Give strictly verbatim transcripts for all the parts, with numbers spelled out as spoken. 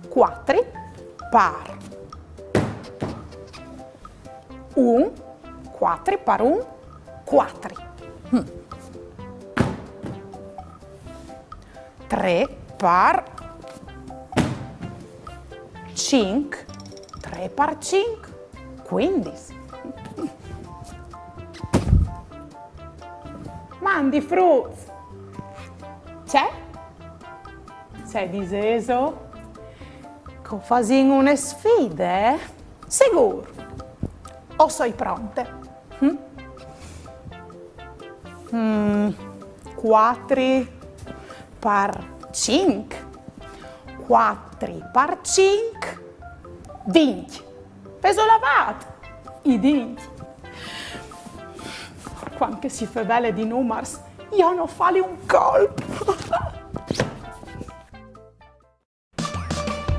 Cuatri par un, cuatri par un, cuatri. Mm. Trê par cinc, trê par cinc, cuindis. Mandi fruts! Ce? Ce disêso? Che o fasìn une sfide, eh? Sigûr! O soi pronte. Mm? Mm, cuatri par cinc. Cuatri par cinc, vincj. Vêso lavât? I dincj. Cuant che si fevele di numars, jo no fali un colp.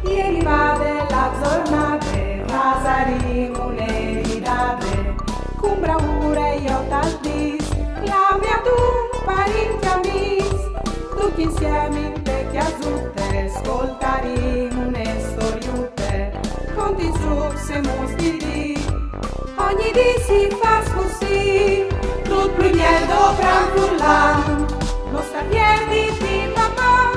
E rivade la zornade, fasarìn une ridade, cun braure jo tal dîs, clame adun parint e amîs, ducj insiemi inte cjasute, scoltarìn une storiute, conti, zûcs e muts di dì. Ogni dì si fâs cussì, dut plui biel dovran furlan. No sta pierditi, Maman,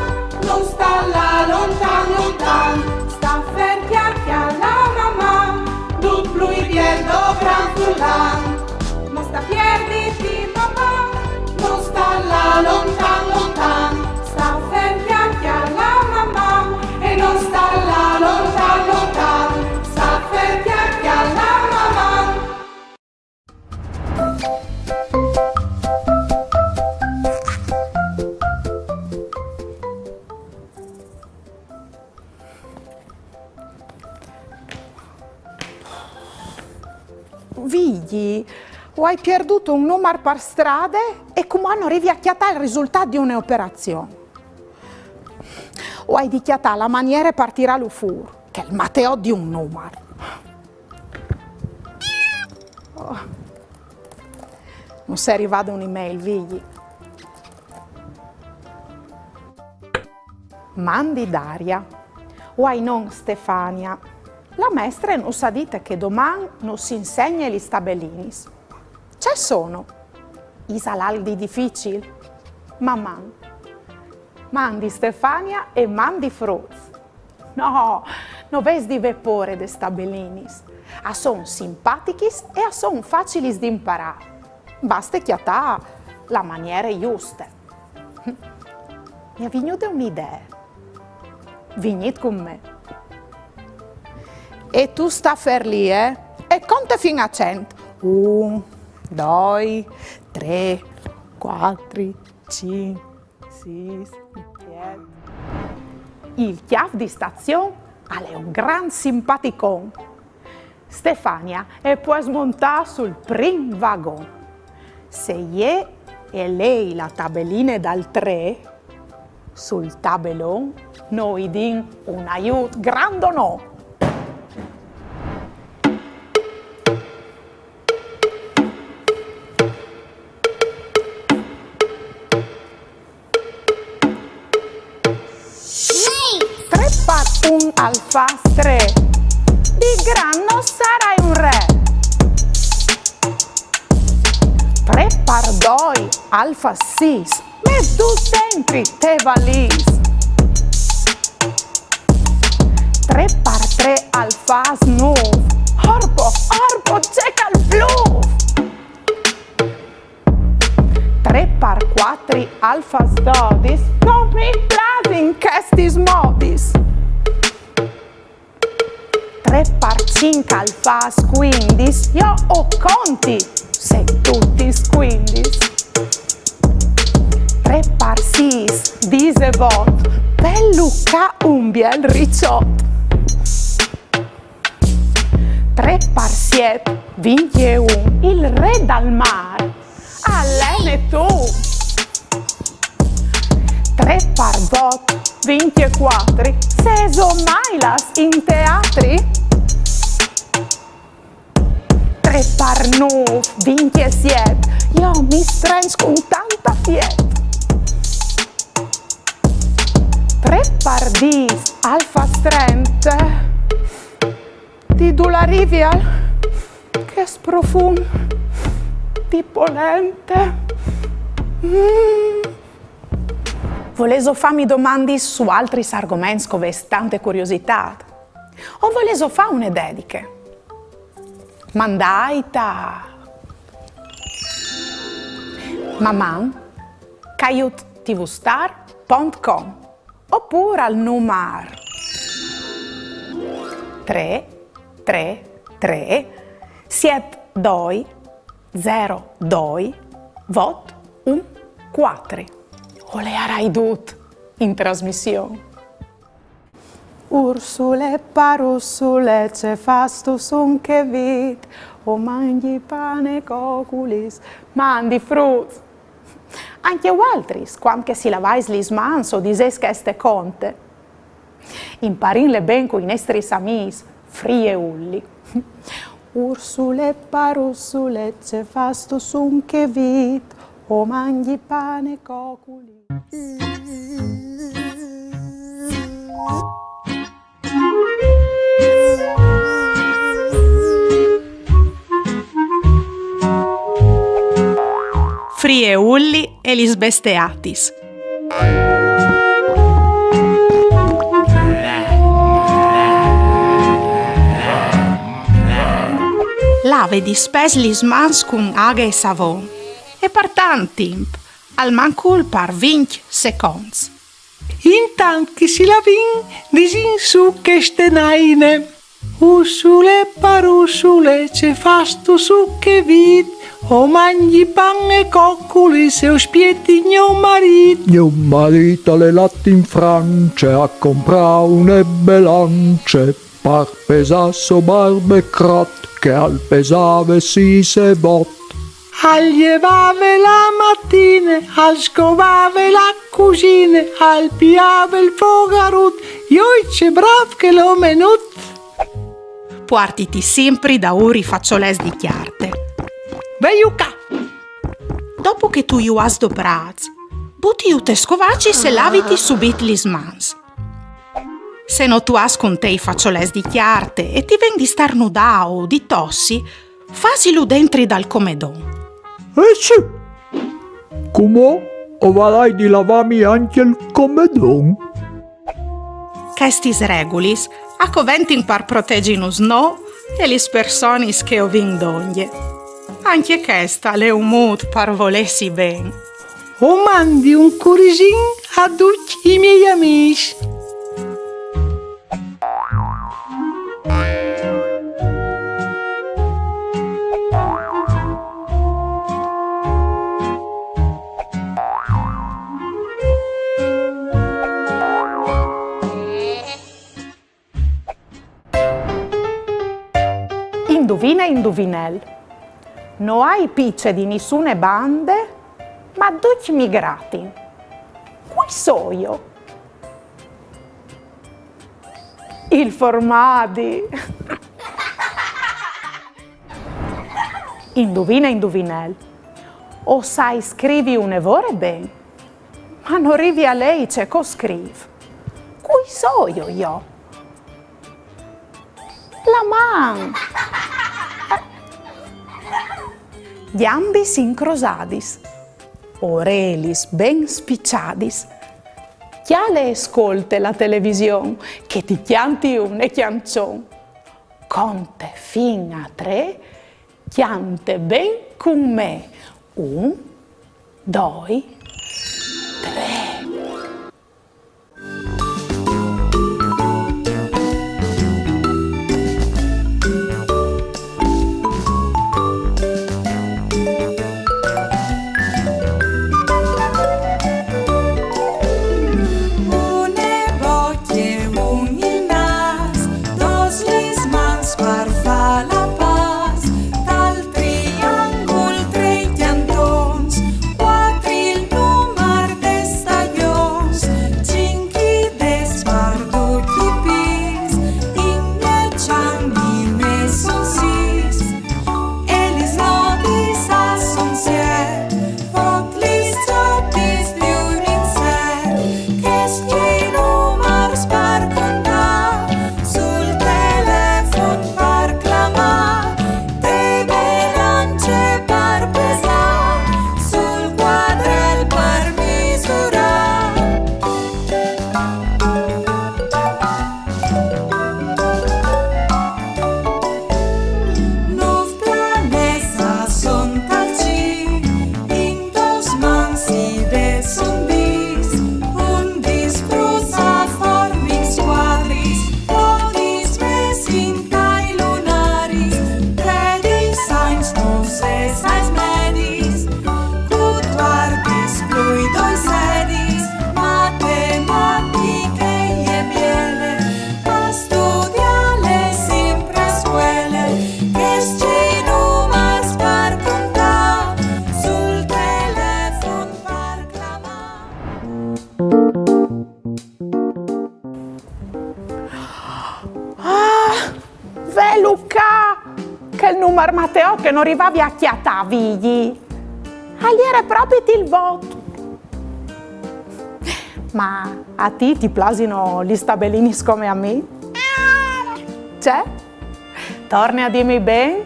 no sta lâ lontan, lontan. Sta fer, cjale, cjale la Maman, dut plui biel dovran furlan. No sta pierditi, Maman, no sta lâ lontan, lontan. Sta fer, cjale, cjale la Maman, e no sta lâ lontan, lontan. Sta fer, cjale, cjale la Maman. Vigji, o ai pierdût un numar par strade e cumò no rivi a cjatâ il risultât di une operazion. O ai di cjatâ la maniere par tirâlu fûr, chel mateot di un numar. Oh. Nus è rivade une mail, Vigji. Mandi Daria. O ai non Stefania. La mestre nus à dite che doman nus insegne lis tabelinis. Ce sono? Isal alc di dificil? Maman. Mandi Stefania e mandi fruts. No, no vês di vê pôre des tabelinis. A son simpatichis e a son facilis di imparâ. Baste cjatâ la maniere juste. Mi è vignude une idee. Vignît cun me. E tu sta fer li, eh? E conte fin a cent. Un, doi, trê, cuatri, cinc, sîs, siet. Il cjâf di stazion al è un grant simpaticon. Stefania e pues montâ sul prin vagon. Se jê e lei la tabeline dal trê, sul tabelon nô i din un aiût grandonon. Trê par un al fâs trê, di grant no sarai un re. Trê par doi al fâs sîs, met dut dentri te valîs. Trê par trê al fâs nûf, orpo, orpo, ce che al plûf! Trê par cuatri al fâs dodis, no mi plasin chestis modis. Trê par cinc al fâs cuindis, jo o conti, se tutis cuindis. Trê par sîs, disevot, velu ca un biel riçot. Trê par siet, vincjeun, il re dal mâr al è Netun. Trê par vot, vincjecuatri, sêso mai lâts in teatri? Par nûf, vincjesiet, jo mi strenç cun tanta fiet. Trê pardîs al fâs trente. Di dulà rivial chest profum di polente? Mm. Volêso fâmi domandis su altris argoments che o vês tante curiositât? O volêso fâ une dediche? Mandait a maman caiut tvstar pont com opûr al numar trê trê trê siet doi zero doi vot un cuatri. O leiarai dut in trasmission. Ursule, parussule, ce fâstu sun chê vît? O mangji pan e coculis. Mandi fruts! Ancje vualtris, cuant che si lavais lis mans, o disês cheste conte. Imparìnle ben cui nestris amîs, Fri e Ulli. Ursule, parussule, ce fâstu sun chê vît? O mangji pan e coculis. Fri e Ulli e lis besteatis. Lave dispès lis mans cun aghe e savon e par tant timp, almancul par vincj seconts. Intant che si lavìn, disìn sù cheste naine. Ursule, parussule, ce fâstu sun chê vît? O mangji pan e coculis e o spieti gno marît. Gno marît al è lât in France a comprâ une belance par pesâ so barbe crot, che al pesave sîs e vot. Al jevave la matine, al scovave la cusine, al piave il fogarut, joi ce brâf chel omenut! Puartiti simpri daûr i façolets di cjarte. Velu ca! Dopo che tu ju âs doprâts, butiju tes scovacis e laviti subit lis mans. Se no tu âs cun te i façolets di cjarte e ti ven di starnudâ o di tossi, fasilu dentri dal comedon. Eh sì! Cumò o varai di lavâmi ancje il comedon. Chestis regulis a coventin par protezinus nô e lis personis che o vin dongje. Ancje chest al è un mût par volêsi ben. O mandi un curisin a ducj i miei amîs. Induvine, induvinel. No ai pice di nissune bande, ma ducj mi gratin. Cui soio? Il formadi. Induvine, induvinel. O sai scrivi une vore ben, ma no rivi a lei ce che o scrîf. Cui soio jo? La man! Gjambis incrosadis, orelis ben spiçadis. Cjale e scolte la television, che ti cjanti une cjançon. Conte fin a trê, cjante ben cun me. Un, doi, trê. Une bocje, un il nâs, dôs lis mans par fâ la pâs, tal triangul trê cjantons, cuatri il E lu ca, chel numar mateot che no rivavi a cjatâ, Vigji. Al jere propit il vot. Ma a ti ti plasino lis tabelinis come a mi? Ce? Torne a dîmi ben.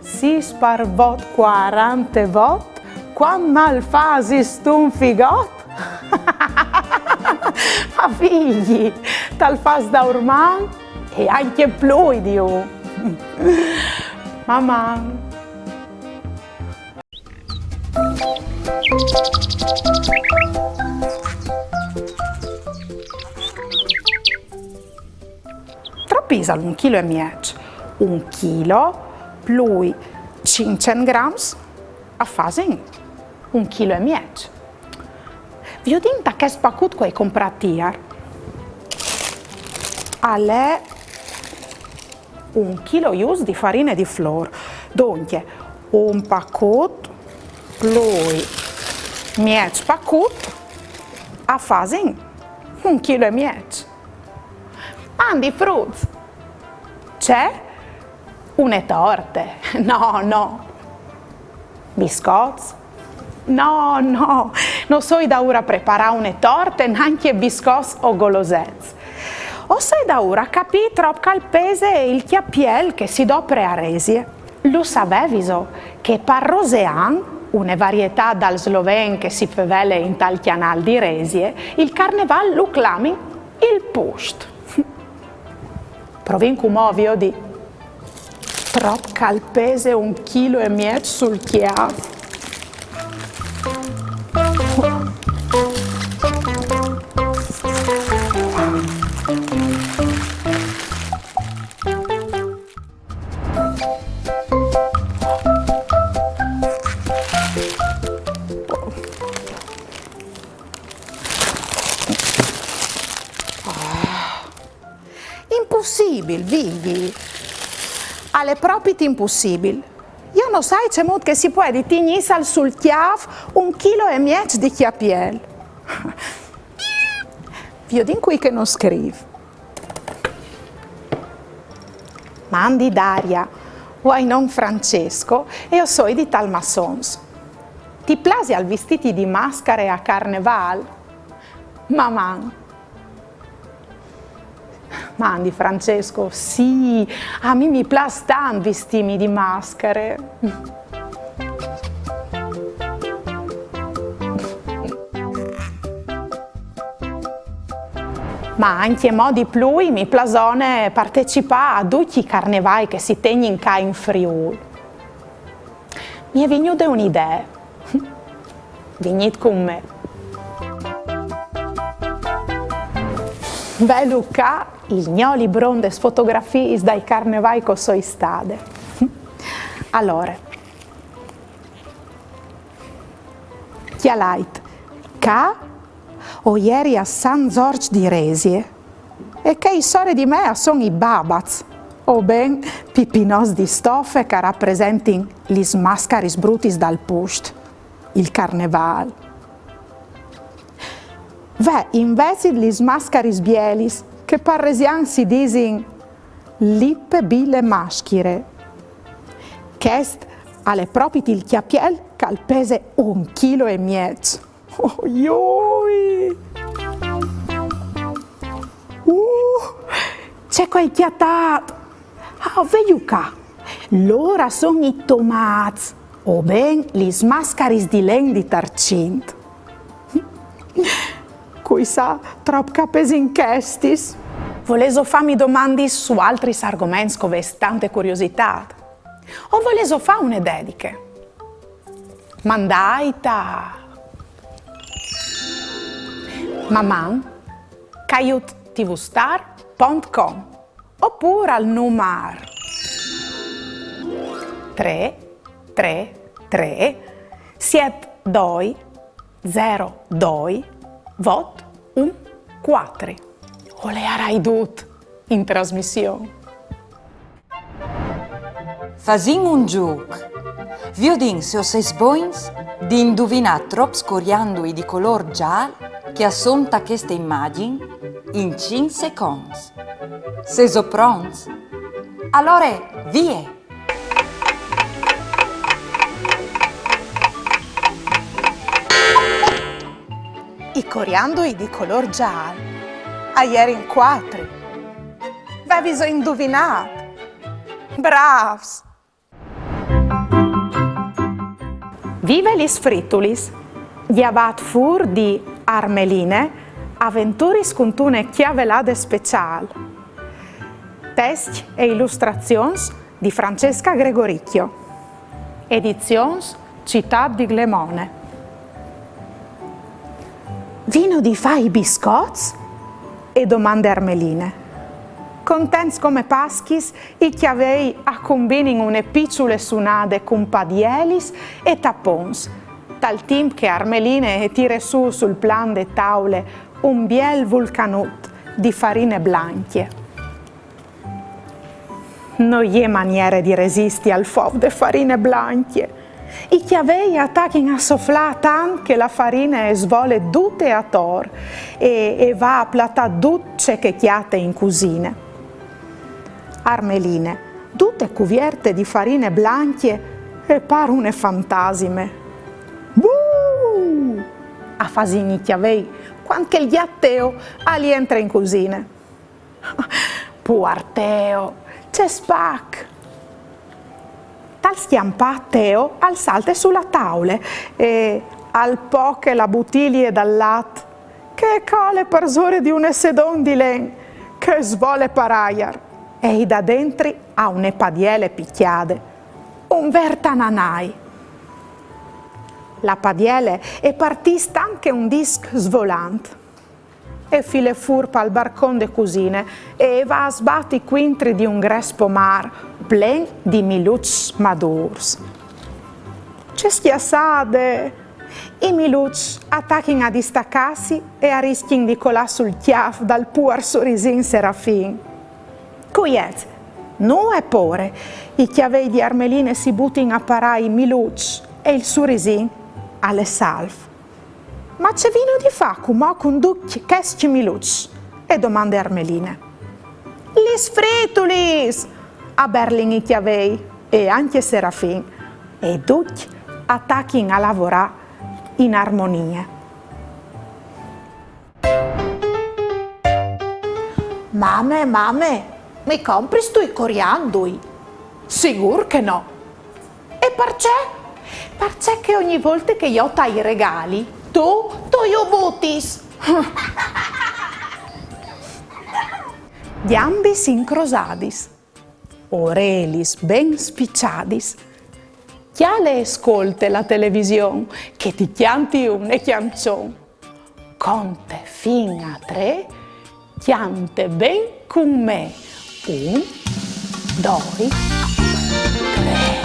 Sîs par vot cuarantevot, cuant nal fasistu un figot? Ma Vigji, tal fâs daurman e ancje plui di un. Maman! Trop isal un chilo e mieç? Un chilo plui cinccent grams a fasin un chilo e mieç. Viodìn ta chest pacut che o ai comprât îr. Al è un chilo just di farine di flôr. Duncje, un pacut plui mieç pacut a fasin un chilo e mieç. Mandi fruts! Ce? Une torte? No, no. Biscots? No, no, no soi daûr a preparâ une torte, nancje biscots o golosets. O soi daûr a capî trop che al pese il cjapiel che si dopre a Resie. Lu saveviso che par rosean, une varietât dal sloven che si fevele intal cjanâl di Resie, il carnevâl lu clamin il pust? Provìn cumò a viodi trop che al pese un chilo e mieç sul cjâf. Impussibil, Vigji. Al è propit impussibil. Jo no sai cemût che si puedi tignîsal sul cjâf un chilo e mieç di cjapiel. Viodìn cui che nus scrîf. Mandi Daria, o ai non Francesco e o soi di Talmassons. Ti plasial vistîti di mascare a Carnevâl? Maman! Mandi Francesco, sì, a mi mi plâs tant vistîmi di mascare. Ma ancjemò di plui mi plasone partecipâ a ducj i carnevâi che si tegnin ca in Friûl. Mi è vignude une idee. Vignît cun me. Velu ca il gno libron des fotografiis dai carnevâi che o soi stade. Alore, cjalait, ca o jeri a San Zorç di Resie. E chei sore di me a son i babats, o ben pipinots di stofe che a rapresentin lis mascaris brutis dal pust, il carnevâl. Ve invezit lis mascaris bielis, che par resian si disin lippe bile maschire. Chest al è propit il cjapiel che al pese un chilo e mieç. Oh, joi! Uh, ce che o ai cjatât! Ah, velu ca! Lôr a son i tomâts, o ben lis mascaris di len di Tarcint. Cui sa trop che a pesin chestis? Volêso fâmi domandis su altris argoments che o vês tante curiositât? O volêso fâ une dediche? Mandait a maman caiut tvstar pont com opûr al numar trê trê trê siet doi zero doi vot un cuatri. O leiarai dut in trasmission. Fasìn un zûc. Viodìn se o sês bogns di induvinâ trops coriandui di colôr zâl che a son ta cheste imagjin in cinc seconts. Sêso pronts? Alore, vie! I coriandui di colôr zâl a jerin cuatri. Vêviso induvinât? Brâfs! Vive lis fritulis! Gjavât fûr di Armeline, aventuris cuntune cjavelade speciâl. Test e ilustrazions di Francesca Gregoricchio. Edizions Citât di Glemone. Vino di fâ i biscots? E domande Armeline. Contents come Paschis, i cjavei a combinin une piçule sunade cun padielis e tapons, tal timp che Armeline e tire sù sul plan de taule un biel vulcanut di farine blancje. No je maniere di resisti al fof de farine blancje. I cjavei a tachin a soflâ tant che la farine e svole dute ator e, e va a platâ dut ce che e cjate in cusine. Armeline, dute cuvierte di farine blancje, e pâr une fantasime. Buh! A fasin i cjavei, cuant che il gjat Teo al jentre in cusine. Puar Teo, ce spac! Tal scjampâ Teo al salte su la taule e al poche la butilie dal lat, che e cole parsore di une sedon di len che e svole par aiar e i dà dentri a une padiele picjade un vêr tananai. La padiele e partìs tant che un disc svolant. E file fûr pal barcon de cusine e e va a sbati cuintri di un gres pomâr plen di miluçs madûrs. Ce scjassade! I miluçs a tachin a distacâsi e a riscjin di colâ sul cjâf dal puar surisin Serafin. Cuiet, nuie pôre, i cjavei di Armeline si butin a parâ i miluçs e il surisin al è salf. Ma ce vino di fâ cumò cun ducj chescj miluçs? E domande Armeline. Lis fritulis! A berlin i cjavei e ancje Serafin, e ducj a tachin a lavorâ in armonie. Mame, mame, mi compristu i coriandui? Sigûr che no! E parcè? Parcè che ogni volte che jo tai regali, tu, tu ju butis. Gjambis incrosadis, orelis ben spiçadis, cjale e scolte la television, che ti cjanti une cjançon. Conte fin a trê, cjante ben cun me. Un, doi, trê.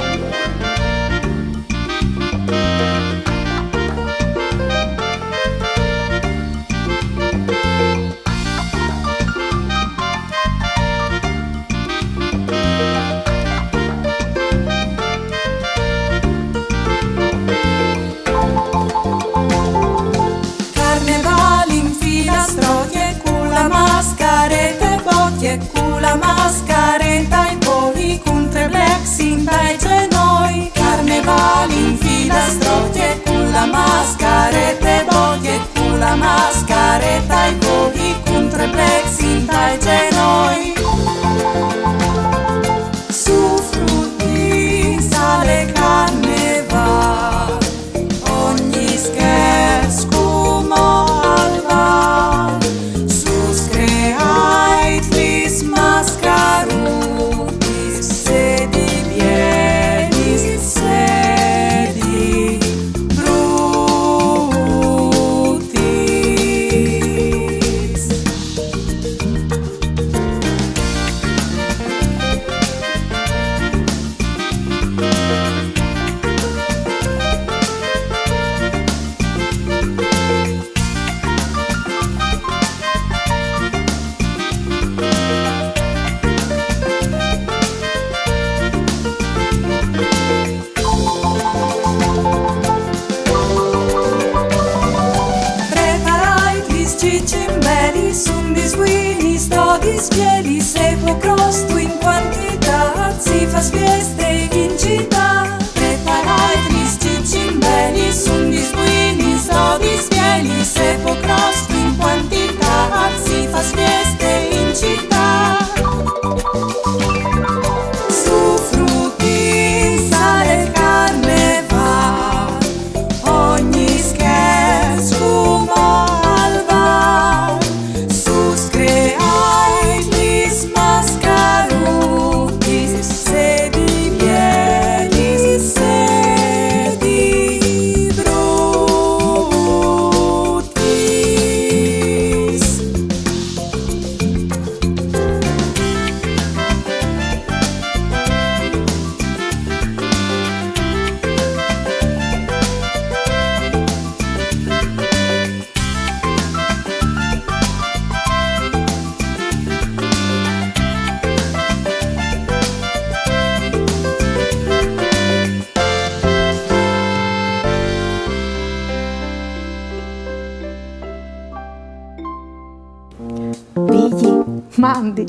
Carnevâl in filastrocje, cu la mascarete bocje, cu la mascareta ai poli, cun trê blecs intai zenoi. Carnevâl in filastrocje, cu la mascarete bocje, cu la mascareta ai poli, cun trê blecs intai zenoi. Sufrutis al è Carnevâl, ogni scherç cumò al vâl, sù screait lis mascarutis, sedi bielis, sedi brutis. Preparait lis cicimbelis, undis buinis, dodis bielis, e po crostu in cuantitât. Fas fieste in cità, preparait lis cicimbelis, undis buinis, dodis bielis, e po crost in quantità, si fas fieste in cità. Su frutis al è carneval, ogni scherç cumò al val, sus creait lis mascarutis, se di bielis, se di brutis. Vigji, mandi.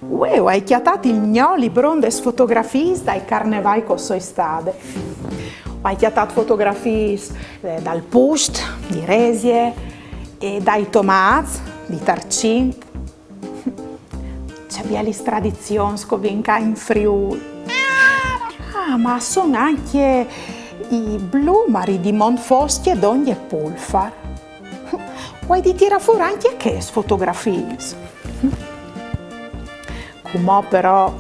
Uè, o ai cjatât il gno libron des fotografiis dai carnevâi che o soi stade. O ai cjatât fotografiis, eh, dal Pust, di Resie, e dai Tomâts, di Tarcint. Ce bielis tradizions che o vin ca in Friûl. Ah, ma a son ancje i blumari di Montfoscje dongje Pulfar. O ai di tirâ fûr ancje chês fotografiis. Cumò però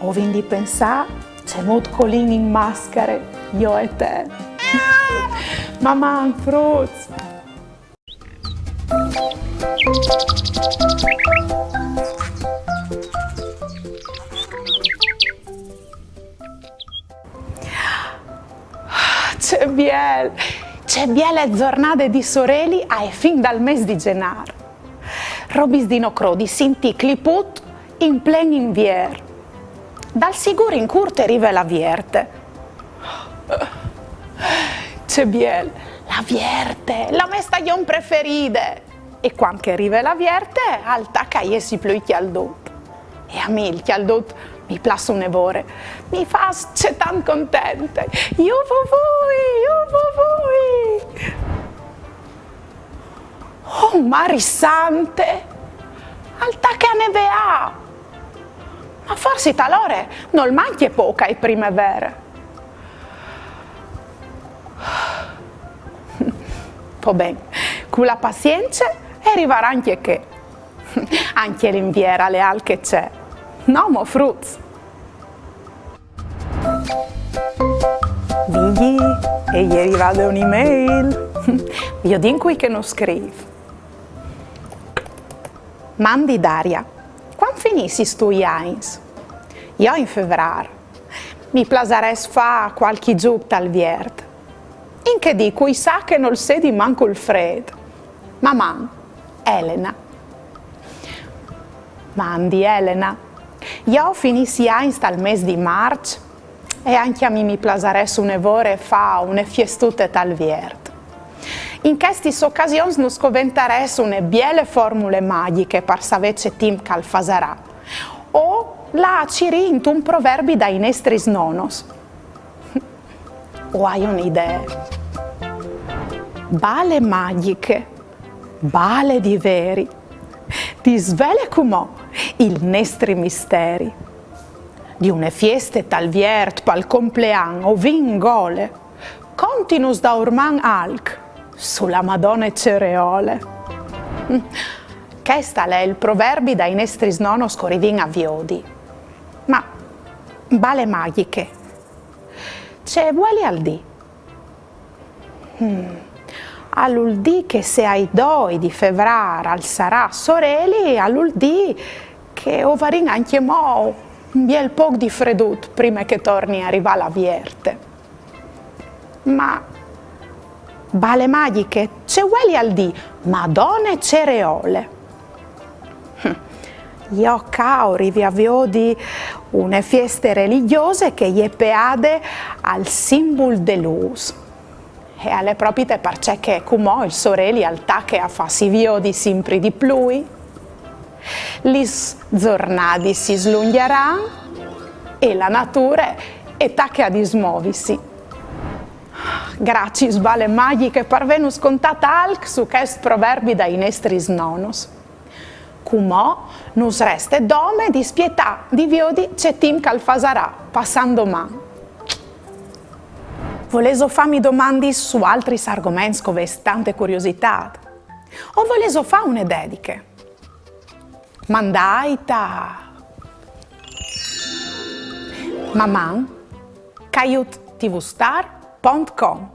o vin di pensâ cemût che o lin in mascare, jo e te. Maman, fruts! Ce biel, ce biele zornade di soreli ae fin dal mês di Zenâr. Robis di no crodi, sintî cliput in plen Invier. Dal sigûr in curt e rive la Vierte. Ce biel, la Vierte, la mê stagjon preferide! E cuant che e rive la Vierte, al tache a jessi plui cjaldut. E a mi il cjaldut mi plâs une vore, mi fâs cetant contente. Juvuvui, juvuvui! Oh, Mari sante! Al tache a neveâ! Ma forsit alore nol mancje pôc ae Primevere. Po ben, cu la pazience e rivarà ancje chê. Ancje l'Invier al è alc che ce. No mo, fruts? Vigji, e je rivade une mail. Viodìn cui che nus scrîf. Mandi Daria, cuant finissis tu i agns? Jo in Fevrâr. Mi plasarès fâ cualchi zûc tal viert. In chê dì cui sa che nol sedi mancul frêt. Maman, Elena. Mandi Elena. Jo o finìs i agns tal mês di Març e ancje a mi mi plasarès une vore fâ une fiestute tal viert. In chestis ocasions nus coventarès une biele formule magjiche par savê ce timp che al fasarà. O lâ a cirî intun proverbi dai nestris nonos. O ai une idee. Bale magjiche, bale di veri, ti svele cumò il nestri misteri. Di une fieste tal viert pal complean o vin gole, continus daurman alc su la Madone Cereole. Mm. Chest al è il proverbi dai nestris nonos che o rivìn a viodi. Ma bale magjiche, ce vuelial dî? Hmm. Al vûl dî che se ai doi di Fevrâr al sarà soreli, al vûl dî che o varìn ancjemò un biel pôc di fredut prime che e torni a rivâ la Vierte. Ma bale magjiche, ce vuelial dî Madone Cereole? Hm. Jo ca o rivi a viodi une fieste religjose che e je peade al simbul de lûs. E al è propite parcè che cumò il soreli al tache a fâsi viodi simpri di plui. Lis zornadis si slungjaran e la nature e tache a dismovisi. Graciis, bale magjiche, par vênus contât alc su chest proverbi dai nestris nonos. Cumò nus reste dome di spietâ di viodi ce timp che al fasarà passant doman. Volêso fâmi domandis su altris argoments che o vês tante curiositât? O volêso fâ une dediche? Mandait a maman caiut tvstar pont com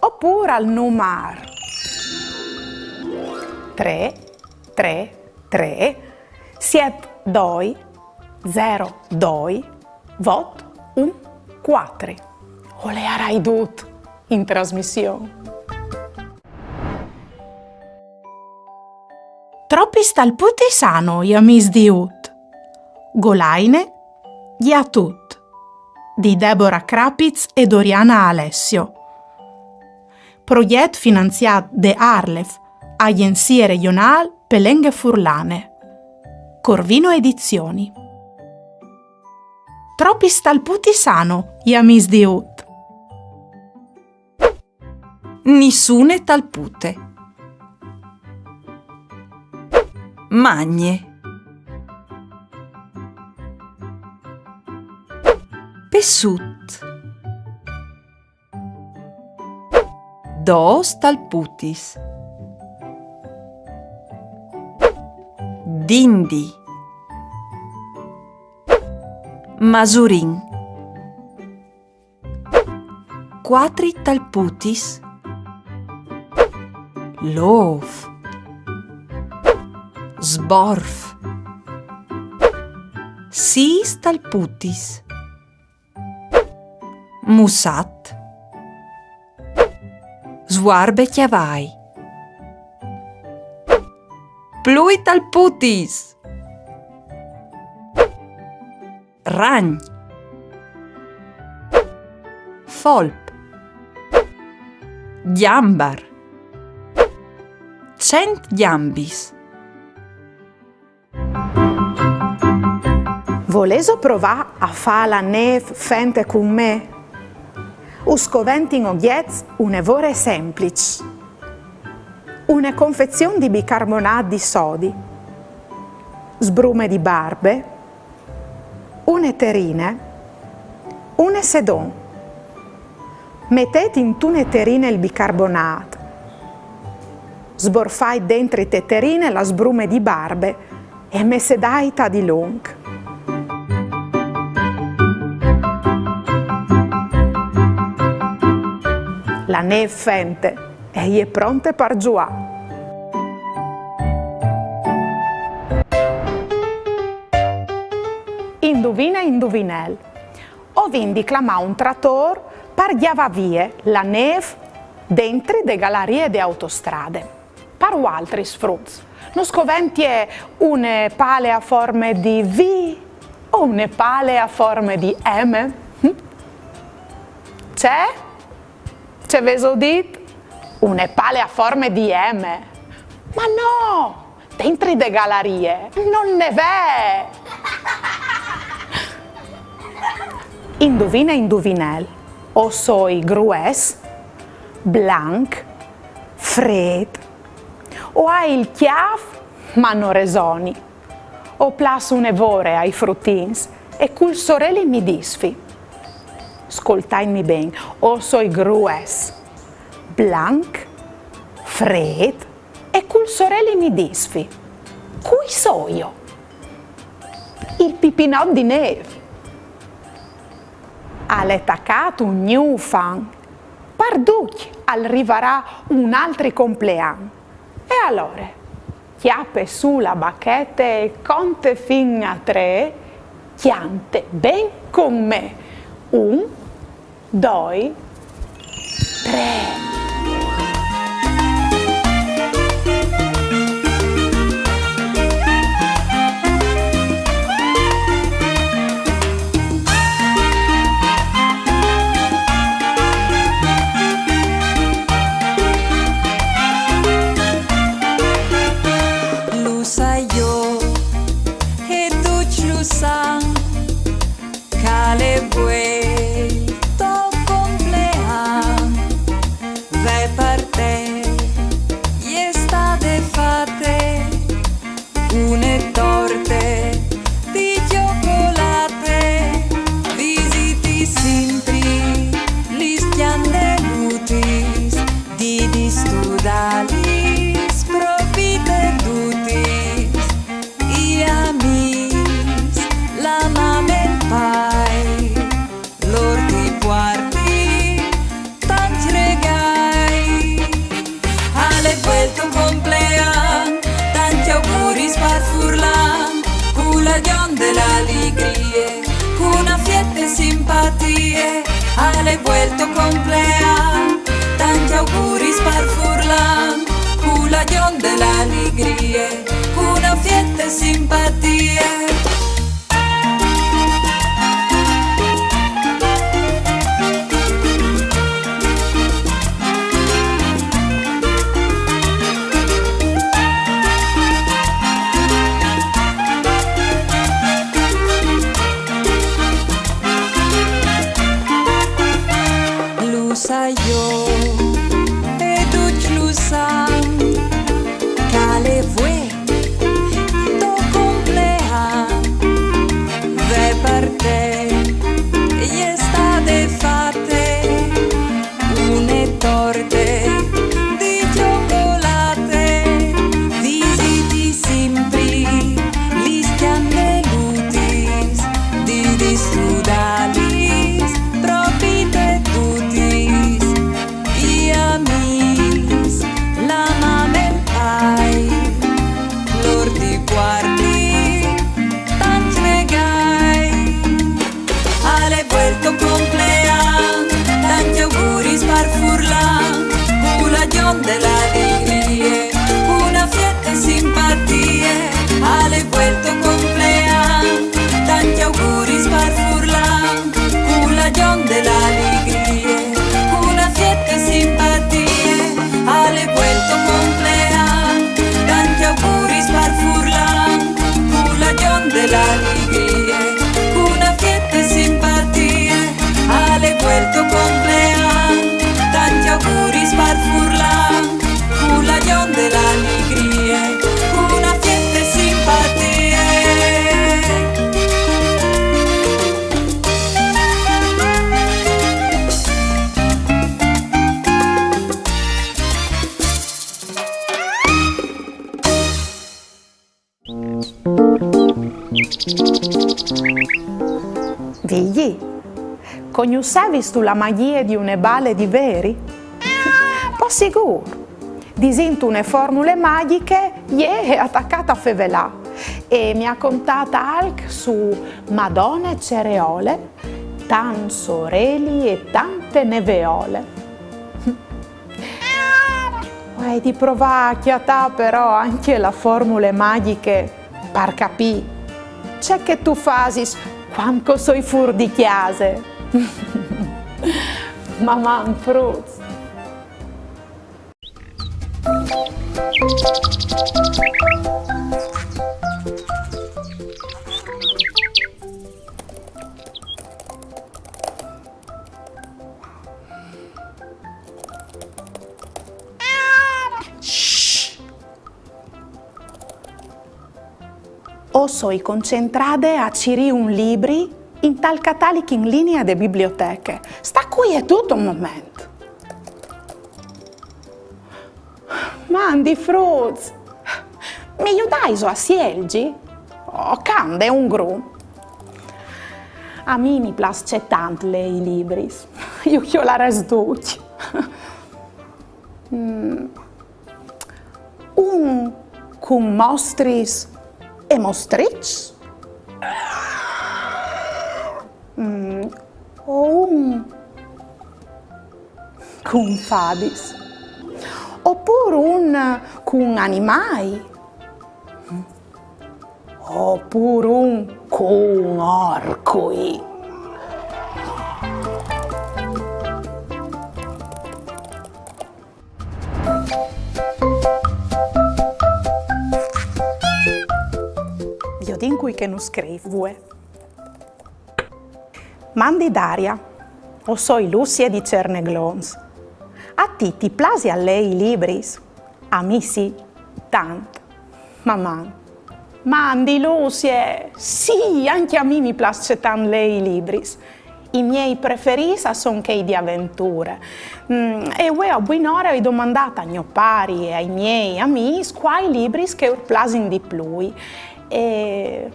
opûr al numar trê trê trê siet doi zero doi vot un cuatri. O leiarai dut in trasmission. Tropis talputis àno i amîs di Ut? Golaine, Gjatut, di Debora Crapiz e Doriana Alessio. Progjet finanziât de ARLeF, Agjenzie Regjonâl pe Lenghe Furlane. Corvino Edizioni. Tropis talputis àno i amîs di Ut? Nissune talpute. Magne. Pessut. Dôs talputis. Dindi. Masurin. Cuatri talputis. Lôf. Sborf. Sîs talputis. Mussat. Suarbecjavai. Plui talputis. Ragn. Folp. Gjambar. Cent gjambis. Volêso provâ a fâ la nêf fente cun me? Us coventin ogjets une vore sempliçs. Une confezion di bicarbonât di sodi, sbrume di barbe, une terrine, une sedon. Metêt intune terrine il bicarbonât. Sborfait dentri te terrine la sbrume di barbe e messedait a dilunc. La nêf fente e je pronte par zuâ. Induvine, induvinel. O vin di clamâ un tratôr par gjavâ vie la nêf dentri de galarie de autostrade. Par vualtris, fruts, nus coventie une pale a forme di V o une pale a forme di M? Hm? Ce? Ce vêso dit? Une pale a forme di M? Ma no! Dentri de galarie no 'nd è! Induvine, induvinel, o soi grues, blanc, frêt, o ai il cjâf, ma no resoni. O plâs une vore ai frutins e cul soreli mi disfi. Scoltaitmi ben, o soi grues, blanc, frêt e cul soreli mi disfi. Cui soio? Il pipinot di nêf. Al è tacât un gnûf an. Par ducj al rivarà un altri complean. E alore, cjape sù la bachete e conte fin a trê, cjante ben cun me. Un, doi, trê. Lu sai jo, e ducj lu san, che Al è vuel to complean, tanti auguris par furlan, cu la gionde, la alegrie, cu una fiette simpatie. Lu sai jo e ducj lu san, che al è vuê to complean, ve par te e je stade fate une torte di cjocolate, visiti simpri lis cjandelutis di, di Sudalis, propite tutis, i amîs, la mame e il pai, lôr ti puartin tancj regâi. Al è vuel to complean, tanti auguris par furlan, cu la gjonde, la alegrie, cu una fiette simpatie. Al è vuel to complean, tanti auguris par furlan, cu la gjonde, la alegrie, cu una fiette simpatie. Al è vuel to complean, tanti auguris par furlan, cu la gjonde, la alegrie, cu una fiette simpatie. Al è vuel to complean, tanti auguris par furlan, cu la gjonde, la alegrie, cu una fiette simpatie. Vigji, cognossevistu la magjie di une bale di veri? Po sigûr! Disint une formule magjiche, jê e à tacât a fevelâ e mi à contât alc su Madone Cereole, tant soreli e tante neveole. O ai di provâ a cjatâ però ancje la formule magjiche par capî ce che tu fasis cuant che o soi fûr di cjase. Maman, fruts! O soi concentrade a cirî un libri intal catalic in linie de biblioteche. Sta cuietut un moment. Mandi fruts! Mi judaiso a sielzi? Oh, cjale, un grum. A mi mi plâs tant lei libris. Ju cjolarès ducj. Mm. Un cun mostris e mostriçs? Mm, o un cun fadis? Opûr un cun animâi? Opûr un cun orcui? Viodìn cui che nus scrîf vuê. Mandi Daria, o soi Lucie di Cerneglons. A ti ti plasial lei i libris? A mi sì, tant. Maman. Mandi Lucie! Sì, ancje a mi mi plâs cetant lei i libris. I miei preferîts a son chei di aventure. Mm, e vuê a buinore o ai domandât a gno pari e ai miei amîs cuâi libris che ur plasin di plui. E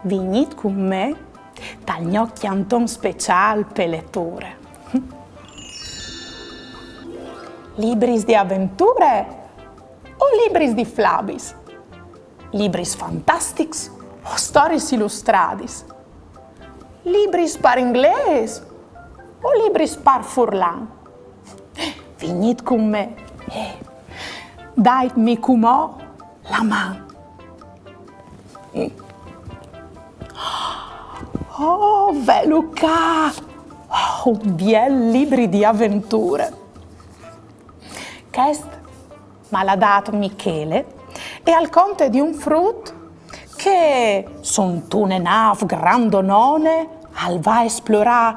vignît cun me tal gno cjanton speciâl pe leture. Libris di aventure o libris di flabis? Libris fantastics o storiis ilustradis? Libris par inglês o libris par furlan? Vignît cun me e daitmi cumò la man. Oh, velu ca! Oh, un biel libri di aventure. Chest ma l'ha dât Michele e al conte di un frut che, suntune nâf grandonone, al va a esplorâ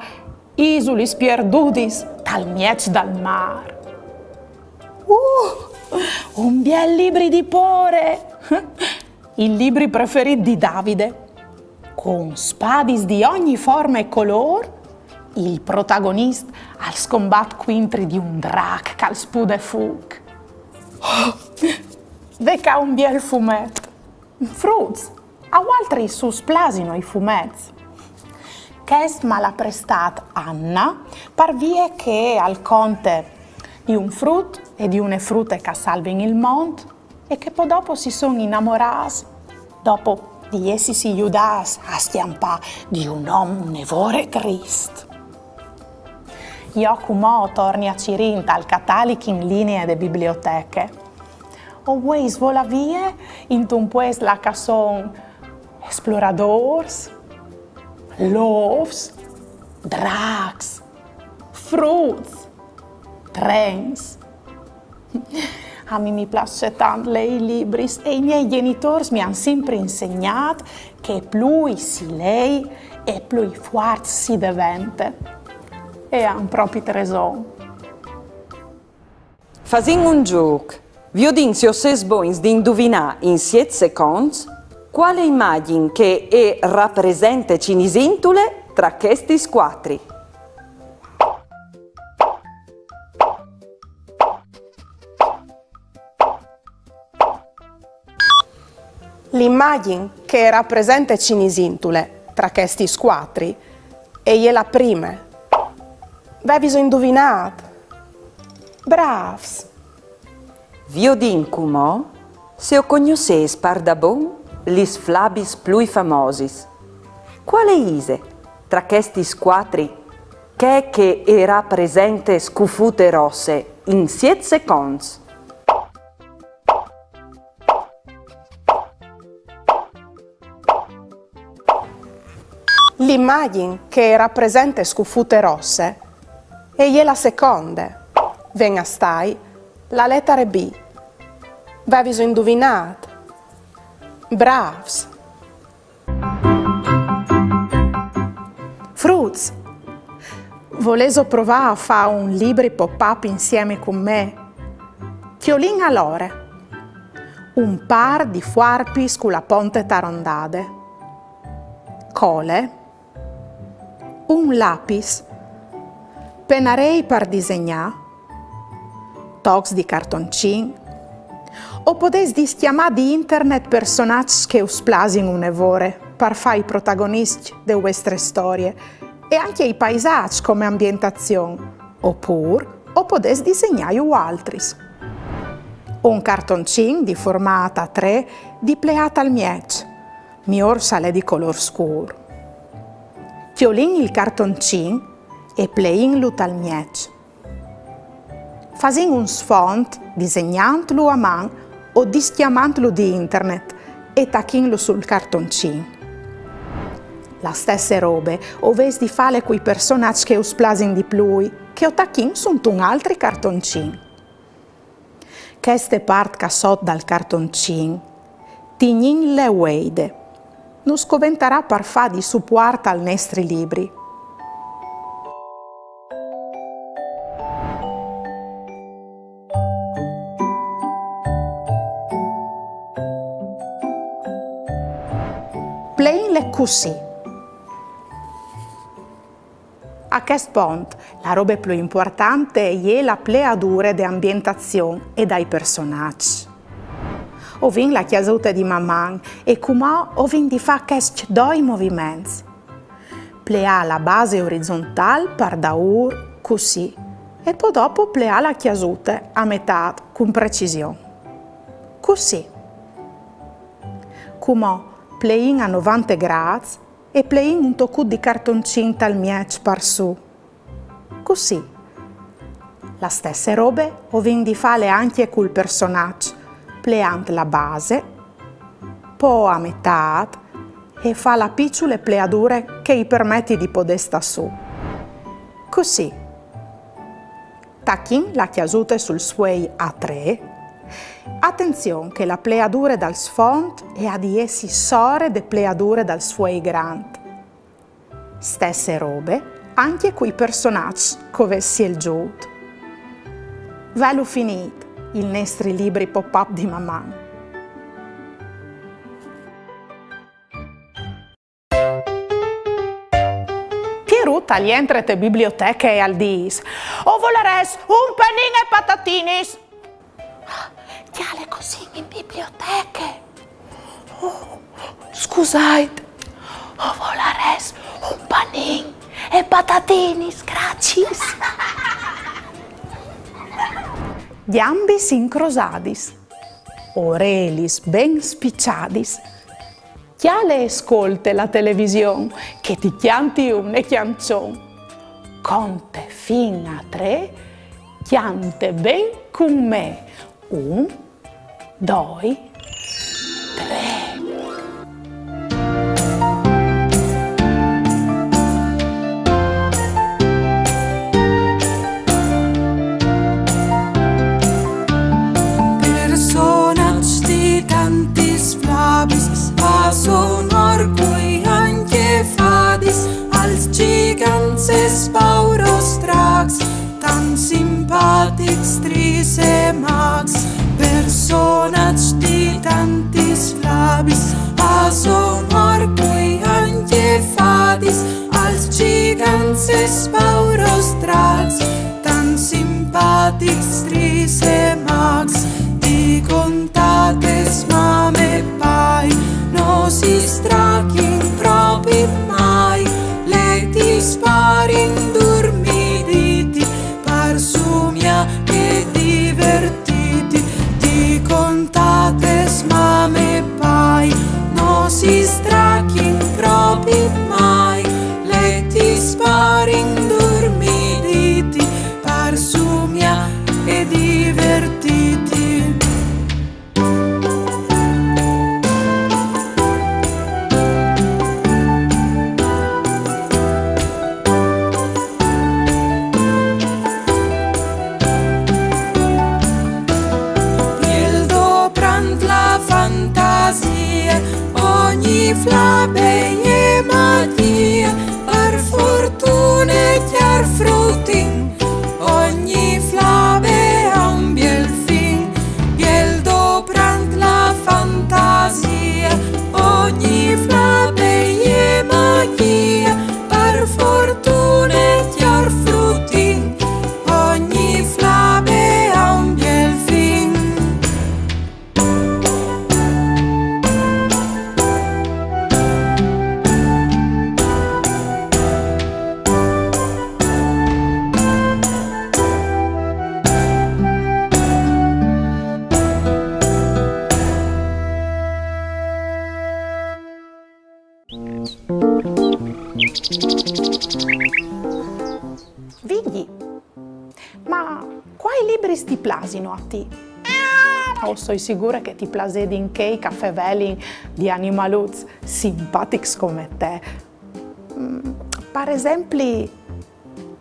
isulis pierdudis tal mieç dal mâr. Uh, un biel libri di pôre! Il libri preferît di Davide. Cun spadis di ogni forme e colôr, il protagonist al scombat cuintri di un drâc che al spude fûc. Ve ca un biel fumet. Fruts, a vualtris us plasino i fumets? Chest ma l'ha prestât Anna, par vie che al conte di un frut e di une frute che a salvin il mont e che po dopo si son inamorâts, dopo di jessisi judâts a scjampâ di un om une vore trist. Jo cumò o torni a cirî intal catalic in linee de biblioteche. O vuei svolâ vie intun puest là che a son esploradôrs, lôfs, drâcs, fruts, trens. A mi mi plâs tant lei libris e i miei gjenitôrs mi àn simpri insegnât che plui si lei e plui fuart si devente. E a àn propit reson. Fasìn un zûc. Viodìn se o sês bogns di induvinâ in siet seconts cuale imagjin che e rapresente Cinisintule tra chestis cuatri. L'imagjin che e rapresente Cinisintule tra chestis cuatri e je la prime. Vêviso induvinât? Brâfs! Viodìn cumò se o cognossês pardabon lis flabis plui famosis. Cuale ise tra chestis cuatri chê che e rapresente scufute rosse in siet seconts? L'imagjin che e rapresente scufute rosse e je la seconde. Ven a stâi la letare B. Vêviso induvinât? Brâfs! Fruts! Volêso provâ a fâ un libri pop-up insiemi cun me? Cjolìn alore. Un pâr di fuarpis cu la ponte tarondade. Cole. Un lapis. Penarei par disegnâ. Tocs di cartoncin. O podês discjamâ di internet personaçs che us plasin une vore par fâ i protagoniscj de vuestre storie e ancje i paisaçs come ambientazion, opûr o podês disegnâju vualtris. Un cartoncin di formât A trê dipleât al mieç, miôr se al è di colôr scûr. Cjolìn il cartoncin e pleìnlu tal mieç. Fasìn un sfont disegnantlu a man o discjamantlu di internet e tachìnlu sul cartoncin. La stesse robe o vês di fâle cui personaçs che us plasin di plui, che o tachìn suntun altri cartoncin. Cheste part ca sot dal cartoncin, tignìnle vueide. Nus coventarà par fâ di supuart al nestri libri. Pleìnle cussì. A chest pont, la robe plui impuartante e je la pleadure de ambientazion e dai personaçs. O vin la cjasute di Maman e cumò o vin di fâ chescj doi moviments. Pleâ la base orizontâl par daûr, cussì, e po dopo pleâ la cjasute a metât cun precision. Cussì. Cumò pleìn a novante grâts e pleìn un tocut di cartoncin tal mieç par sù. Cussì. La stesse robe o vin di fâle ancje cul personaç, pleant la base, po a metât e fâ la piçule pleadure che i permeti di podê stâ sù. Cussì. Tachìn la cjasute sul sfuei A trê. Atenzion che la pleadure dal sfont e à di jessi sore de pleadure dal sfuei grant. Stesse robe ancje cui personaçs che o vês sielzût. Velu finît il nestri libri pop-up di Maman! Pierut al jentre te biblioteche e al dîs: «O volarès un panin e patatinis!» «Cjale, o sin in biblioteche!» «Oh, scusait, o volarès un panin e patatinis, graciis!» Gjambis incrosadis, orelis ben spiçadis, cjale e scolte la television, che ti cjanti une cjançon. Conte fin a trê, cjante ben cun me. Un, doi, trê. Personaçs di tantis flabis, a son orcui ancje fadis, alts, gjigants e spaurôs dracs, tant simpatics, tris e macs. Personaçs di tantis flabis, a son orcui ancje fadis, alts, gjigants e spaurôs dracs, tant simpatics, tris e macs. Di contates mame e pai, no si strachin propit mai, leti sparin durmiditi, par sumiâ e divertiti. Di contates mame e pai, no si strachin propit mai, leti sparin durmiditi, par sumiâ e divertiti. Biel doprant la fantasie, ogni flabe e magjie, par fortune cjar frutin, ogni flabe a un biel fin. Biel doprant la fantasie, ogni flabe e magjie, par fortune cjar frutin, ogni flabe a un biel fin. Vigji, ma cuâi libris ti plasino a ti? O soi sigure che ti plasedin chei che a fevelin di animaluts simpatics come te. Mm, par esempli,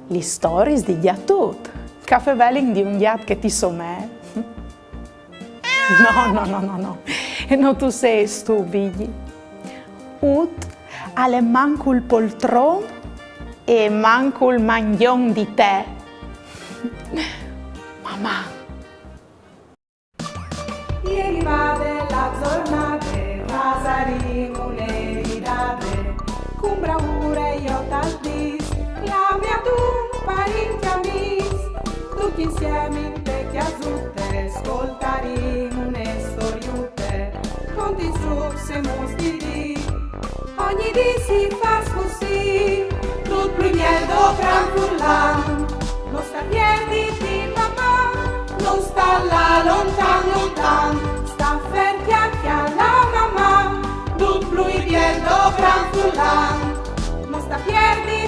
lis storiis di gjatut, che a fevelin di un gjat che ti somee. No, no, no, no, no. E no tu sês tu, Vigji. Ut al è mancul poltron e mancul mangjon di te. Maman. E rivade la zornade, fasarìn une ridade, cun braure jo tal dîs, clame adun parints e amîs, ducj insiemi inte cjasute, scoltarìn une storiute, conte zûcs e muts di dì. Ogni dì si fâs cussì, dut plui biel doprant furlan. No sta pierditi, Maman, no sta lâ lontan, lontan. Sta fer, cjale, cjale, Maman, dut plui biel doprant furlan. No sta pierdì